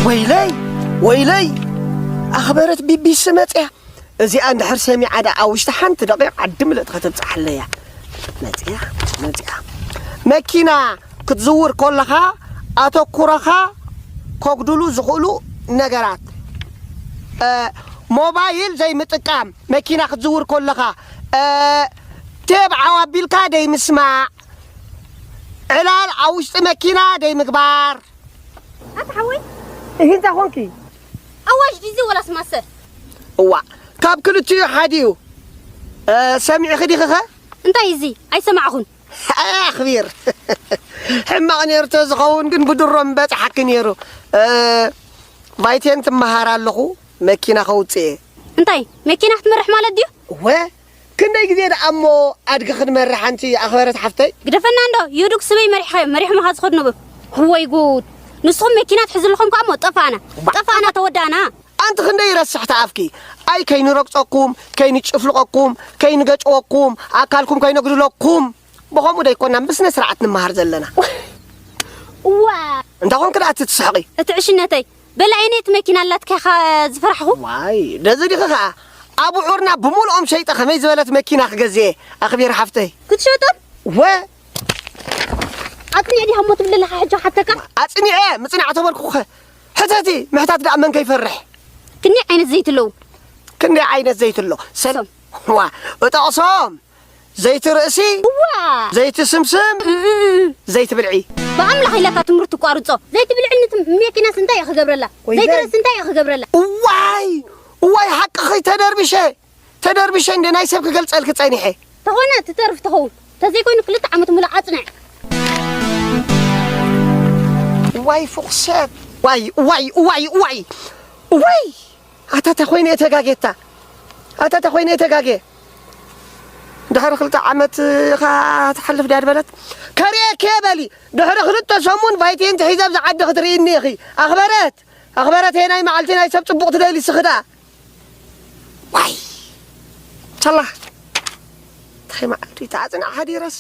ወይለይ፣ ወይለይ፣ ኣኽበረት ቢቢሲ መጽያ። እዚኣ እንድሕር ሰሚዓ ደኣ ኣብ ውሽጢ ሓንቲ ደቂቕ ዓዲ ምልእቲ ከተብጽሓለያ። መጽያ፣ መጽያ። መኪና ክትዝውር ከለኻ ኣተኩሮኻ ከጉድሉ ዝኽእሉ ነገራት። እ፣ ሞባይል ዘይምጥቃም፣ መኪና ክትዝውር ከለኻ፣ እ፣ ቴብ ዓው ኣቢልካ ደይምስማዕ፣ ዕላል ኣብ ውሽጢ መኪና ደይምግባር። ኣታ ሓወይ፣ እሂ እንታይ ኾንኪ? ኣዋጅ ድዩ እዚ ወላስ ማሰ? እዋ፣ ካብ ክልቲኡ ሓዲኡ። እ፣ ሰሚዕኺ ዲኺኸ? እንታይ እዚ? ኣይሰማዕኹን። ኣኽቢር። ሕማቕ ነይሩ ተዝኸውን ግን ብድሮ ምበጽሓኪ ነይሩ። እ፣ ቫይቴን ትመሃር ኣለኹ፣ መኪና ከውጽእ እየ። እንታይ? መኪና ክትመርሕ ማለት ድዩ? እወ፣ ክንደይ ግዜ ደኣ እሞ ኣድጊ ክንመርሕ ኣንቲ ኣኽበረት ሓፍተይ? ግደፈና እንዶ፣ ዮዱግ ስበይ መሪሕኻዮ፣ መሪሖም ኢኻ ዝኸዱ ነበሩ። እወይ ጉድ! ንስኹም መኪና ትሕዙ ኣለኹም ከኣ እሞ ጠፋእና። ባ- ጠፋእና፣ ተወዳእና። ኣንቲ ክንደይ ረስሕቲ ኣፍኪ። ኣይ ከይንረግጸኩም፣ ከይንጭፍልቐኩም፣ ከይንገጭወኩም፣ ኣካልኩም ከይነጉድለኩም። ብኸምኡ ደይኮና ብስነ ስርዓት ንመሃር ዘለና። እዋ! እንታይ ኾንኪ ደኣ እቲ ትስሕቒ? እቲ ዕሽነተይ። በላይነ እቲ መኪና ኣላትካ ኢኻ ዝፈራሕኹ? ዋይ፣ ነዚ ዲኺ ኸኣ? ኣቡዑርና ብምልኦም ሸይጠ ከመይ ዝበለት መኪና ክገዝእ እየ፣ ኣኽቢር ሓፍተይ። ክትሸጦም? ወ- ኣጽኒዕ ዲኻ እሞ ትብል ዘለኻ ሕጂ ሓተካ? ኣጽኒዐ፣ ምጽናዕ ተበልኩኸ። ሕተቲ፣ ምሕታት ደኣ መን ከይፈርሕ? ክንደይ ዓይነት ዘይቲ ኣለዉ? ክንደይ ዓይነት ዘይቲ ኣሎ? ሰል-፣ ሰም። ዋ፣ እጠቕሶም። ዘይቲ ርእሲ፣ እዋ! ዘይቲ ስምስም፣ እም፣ እም፣ እም። ዘይቲ ብልዒ። ብኣምላኽ ኢለካ ትምህርቲ ቋርጾ። ዘይቲ ብልዒ ንቲ-፣ መኪናስ እንታይ እየ ክገብረላ? ወይ ዘይቲ ዘይ- ርእሲ እንታይ እየ ክገብረላ? እዋይ! እዋይ፣ ሓቅኺ ተደርቢሸ፣ ተደርቢሸ እንደ ናይ ሰብ ክገልጸልኪ ጸኒሐ። ተኾነ ትተርፍ ትኸውን። ተዘይኮይኑ ክልተ ዓመት ሙሉእ ኣጽንዕ። እዋይ፣ ፍቑሰት። ዋይ፣ እዋይ፣ እዋይ፣ እዋይ። እዋይ! ኣታ ተኾይነ እየ ተጋጌታ። ኣታ ተኾይነ እየ ተጋጌ። ድሕሪ ክልተ ዓመት ኢኻ ትሓልፍ ድያ ድበለት? ከርእየኪ እየ በሊ። ድሕሪ ክልተ ሰሙን ቫይቴን ትሒዘ ኣብዚ ዓዲ ክትርእይኒ ኢኺ። ኣኽበረት፣ ኣኽበረት፣ ሄናይ መዓልቲ ናይ ሰብ ጽቡቕ ትደሊ ስኽዳ። ዋይ! ቻላ። እንታይ መዓልቲ ተኣጽናዕ ሓዲረስ?